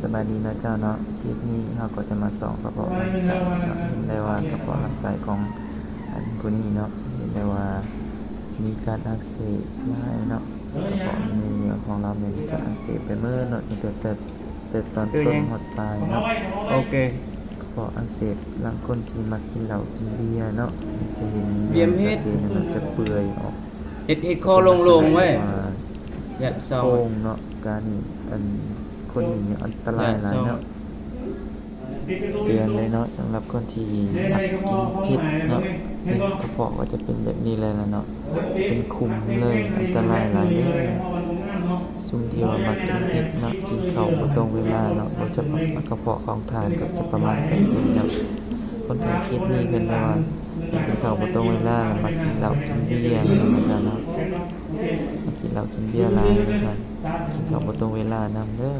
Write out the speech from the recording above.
ສະບາຍດີເນາະເຈົ້າເນາະ, ຄລິບນີ້ເຮົາກໍຈະມາສ່ອງກະເພາະລຳໄສ້ເນາະ. ເຫັນໄດ້ວ່າກະເພາະລຳໄສ້ຂອງອັນຜູ້ນີ້ເນາະ ເຫັນໄດ້ວ່າມີການອັກເສບຫຼາຍເນາະ. ກະເພາະໃນເນື້ອຂອງລາວແມ່ນຈະອັກເສບໄປເໝິດເນາະ ຕັ້ງແຕ່ ແຕ່ ແຕ່ຕອນຕົ້ນຮອດປາຍເນາະ. ໂອເຄ ກະເພາະອັກເສບ ລາງຄົນທີ່ມັກກິນເຫຼົ້າກິນເບຍເນາະ ຈະເຫັນ ເບຍເຮັດ ເນາະ ຈະເປື່ອຍອອກ ເຮັດ ເຮັດຄໍໂລ່ງໆໄວ້ ເປັນລັກສະນະແບບວ່າ ຢາກເຊົາ ໂປ່ງເນາະ. ການນີ້ ອັນ ຄົນນີ້ອັນຕະລາຍຫຼາຍເນາະ. ເຕືອນເລີຍເນາະ ສຳລັບຄົນທີ່ມັກກິນເຜັດເນາະ ເປັນກະເພາະກໍຈະເປັນແບບນີ້ເລີຍລະເນາະ ເປັນຂຸມເລີຍ ອັນຕະລາຍຫຼາຍເດີ. ຊຸມທີ່ວ່າມັກກິນເຜັດເນາະ ກິນເຂົ້າບໍ່ຕົງເວລາເນາະ ບໍ່ຈະ ກະເພາະຂອງທ່ານກໍຈະປະມານແບບນີ້ເນາະ. ຄົນໄທເຄສນີ້ເພິ່ນວ່າ ກິນເຂົ້າບໍ່ຕົງເວລາ ມັກກິນເຫຼົ້າກິນເບຍເນາະ ວ່າຊັ້ນເນາະ. ກິນເຫຼົ້າກິນເບຍຫຼາຍ ວ່າຊັ້ນ ກິນເຂົ້າບໍ່ຕົງເວລານຳເດີ.